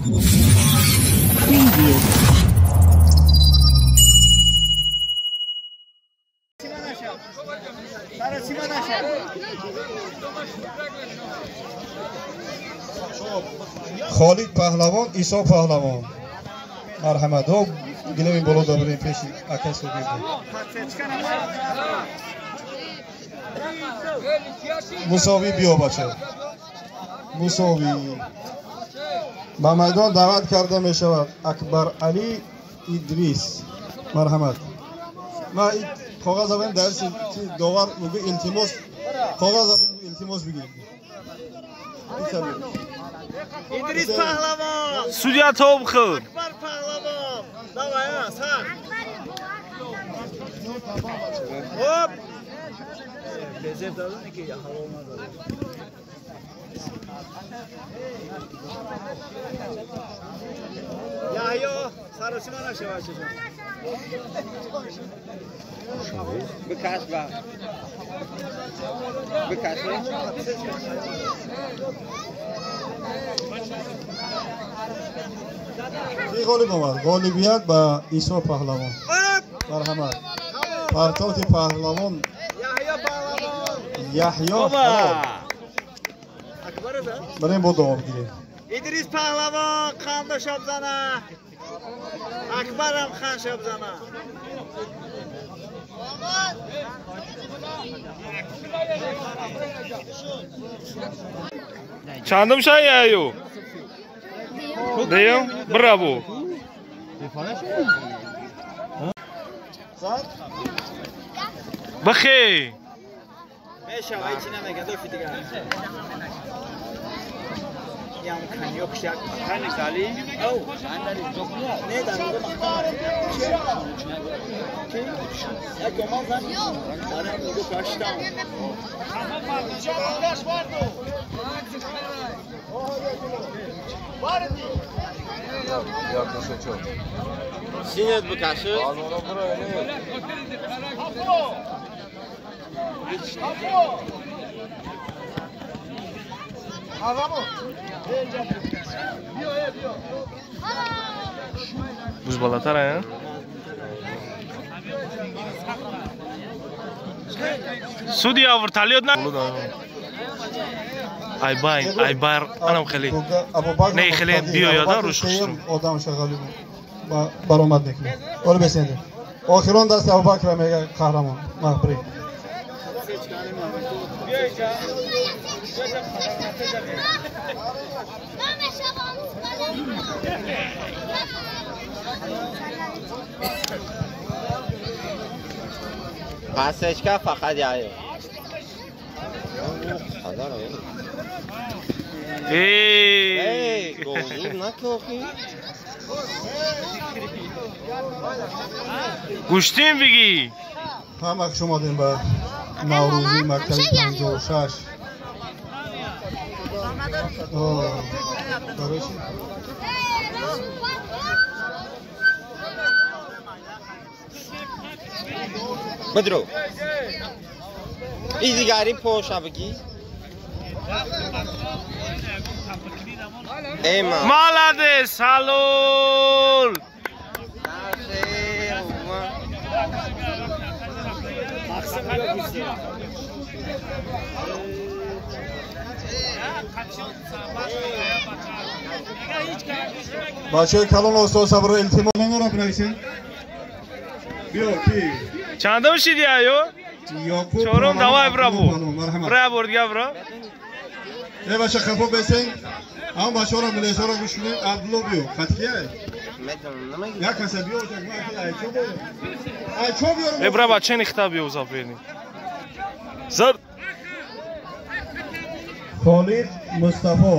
Preview. Холид Паҳлавон, Исо Паҳлавон. Марҳамат. О, гилеми боло добрем пеши ака Субир. Мусовӣ биё бача. Мусовӣ. Ба майдон даъват карда мешавад Акбар Али Идрис. Марҳамат. Ма коғаз авем дарси довар мегӯ илтимос, коғаз авем илтимос бигиред. İdris Pahlavon. Судья Топхыл. Akbar Pahlavon. Давай, а, сар. Hop. Bezef dadın ki halol надо. Yahyo, sarısı bana şey var çocuğum. Bikaş bak. Bikaş. Ки ғолиб омад? Ғолибият ба Исо Паҳлавон. Марҳамат. Партофти Паҳлавон. Yahyo Pahlavon. Яҳё. Барем бо давом гирем. İdris Pahlavon qanda şabzana. Akbaram xan şabzana. Чандум шан яю? Деем? Браво. Бахей. Мешава, ҳеҷ намега, дофи дигар. Ям канёк шак. Канисали? Ау. Не дар як гоман зан. Барам нигоҳ каштам. Синет бикаши. Буз балатар, а? Судья вертолет на. Айбай, айбар, анам хеле. Не хеле биё яда руш хушру. Одам шағали баромад мекунад. Оли бесенде. Охирон дасти Абубакра мега қаҳрамон. Мағбри. Пасечка фақат яё. Эй, голзур накохи. Гӯштин бигӣ. Ҳама хуш омадем ба Наврӯзи мактаби 56. Барои чӣ? Бадро. Изигари поша бигӣ. Эма. Молодец, Салул. Бачаҳои калон устод сабрро илтимос номеро бинависед. Биё ки? Чандум шиди аю? Ёқуб. Чорум, давай браво. Марҳамат. Браво, дига бро. Э бача хафо бесен. Ҳам бачаҳоро милесоро гӯш кунед. Абдулло биё. Хатикияй? Як каса биё, як ман айчо биё. Айчо биё. Э бра бача нихта биё зафени. Зар Холид Мустафо.